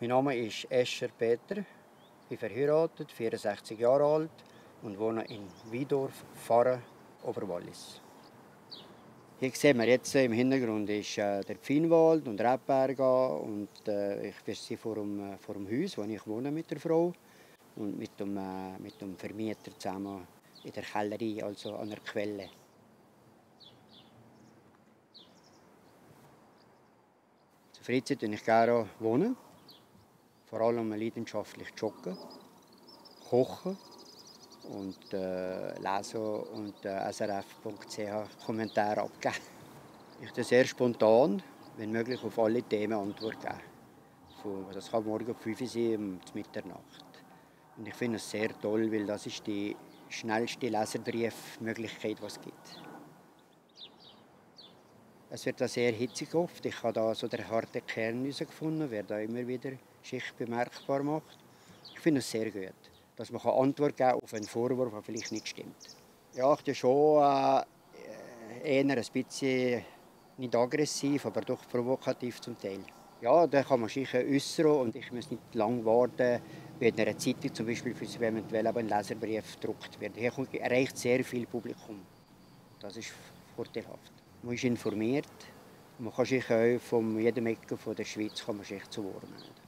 Mein Name ist Escher Peter, bin verheiratet, 64 Jahre alt und wohne in Wiedorf, Pfarre, Oberwallis. Hier sehen wir jetzt im Hintergrund ist der Pfinnwald und Rebberge und ich bin vor dem Haus, wo ich wohne mit der Frau und mit dem Vermieter zusammen in der Kellerei, also an der Quelle. Zur Freizeit wohne ich gerne wohnen, vor allem leidenschaftlich joggen, kochen und lesen und srf.ch Kommentare abgeben. Ich tue sehr spontan, wenn möglich, auf alle Themen Antwort geben. Das kann morgen um 5 Uhr sein, um Mitternacht. Und ich finde es sehr toll, weil das ist die schnellste Leserbriefmöglichkeit, die es gibt. Es wird da sehr hitzig oft. Ich habe da so den harten Kern herausgefunden, der da immer wieder Schicht bemerkbar macht. Ich finde es sehr gut, dass man Antwort geben kann auf einen Vorwurf, der vielleicht nicht stimmt. Ja, ich bin schon eher ein bisschen nicht aggressiv, aber doch provokativ zum Teil. Ja, da kann man sich äußern und ich muss nicht lange warten, wie in einer Zeitung zum Beispiel, wenn ein Leserbrief gedruckt wird. Hier erreicht sehr viel Publikum. Das ist vorteilhaft. Man ist informiert. Man kann sich auch von jedem Ecke der Schweiz kann man sich zu Wort melden.